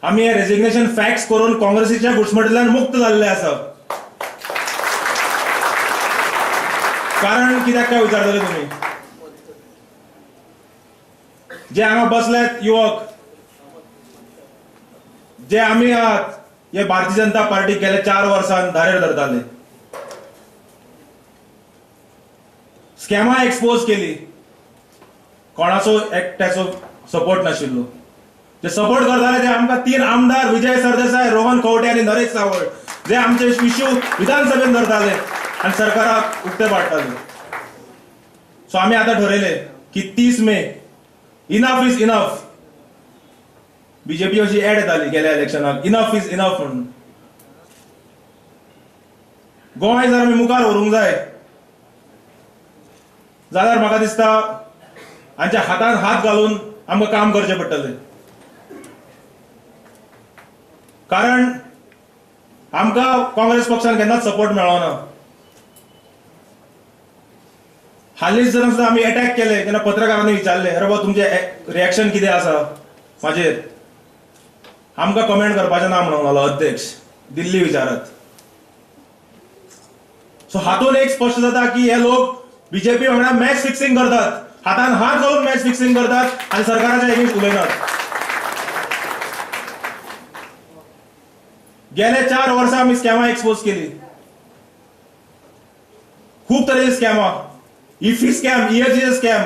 आमी हे resignation fax करून काँग्रेसीच्या घुसमटींतल्यान मुक्त जाल्ले आसा. कारण कित्याक काय विचारतले तुमी? जे हांगा बसल्यात युवक, जे आमी आहात, हे भारतीय जनता पार्टी गेल्या 4 वर्सां धारेर धरताले. स्कॅमा एक्सपोज केली, कोणाचो एकट्याचो सपोर्ट नाशिल्लो. जे सपोर्ट करताले ते आमकां 3 आमदार विजय सरदेसाय, रोहन खंवटे आनी नरेश सावळ, जे आमचे इश्यू विधानसभेन धरताले आनी सरकाराक उक्ते पाडटाले. सो आमी आतां ठरयलें की 30 मे इनफ is enough. BJP अशी एड येताली गेल्या इलेक्शनाक, इनफ is enough म्हणून. गोंय जर आमी मुखार व्हरूंक जाय जाल्यार म्हाका दिसता हांच्या हातान हात घालून आमकां काम करचें पडटलें. कारण आमकां काँग्रेस पक्षान केन्नाच सपोर्ट मेळना. हालींच जेन्ना सुद्दां आमी एटॅक केले तेन्ना पत्रकारांनी विचारलें, अरे बाबा तुमचें रिएक्शन कितें आसा म्हाजेर? आमकां कमेंट करपाचें ना म्हणून जालो अध्यक्ष, दिल्ली विचारात. सो हातून एक स्पश्ट जाता की हे लोक बीजेपी वांगडा मॅच फिक्सिंग करतात, हातान हात घालून मॅच फिक्सिंग करतात आनी सरकाराच्या एगेन्स्ट उलयनात. गेले 4 वर्सां आमी स्कॅमां एक्सपोज केली, खूब तरेचे स्कॅमां, इफी स्कॅम, ईएफसी स्कॅम,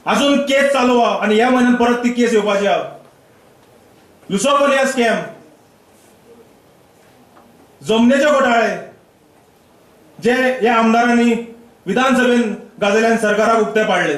अजून केस चालू आहा आनी ह्या म्हयन्यान परत ती केस येवपाची आहा. लुसोफोनिया स्कॅम, जमनीचे घोटाळे जे ह्या आमदारांनी विधानसभेन गाजयल्यान सरकाराक उक्ते पाडले.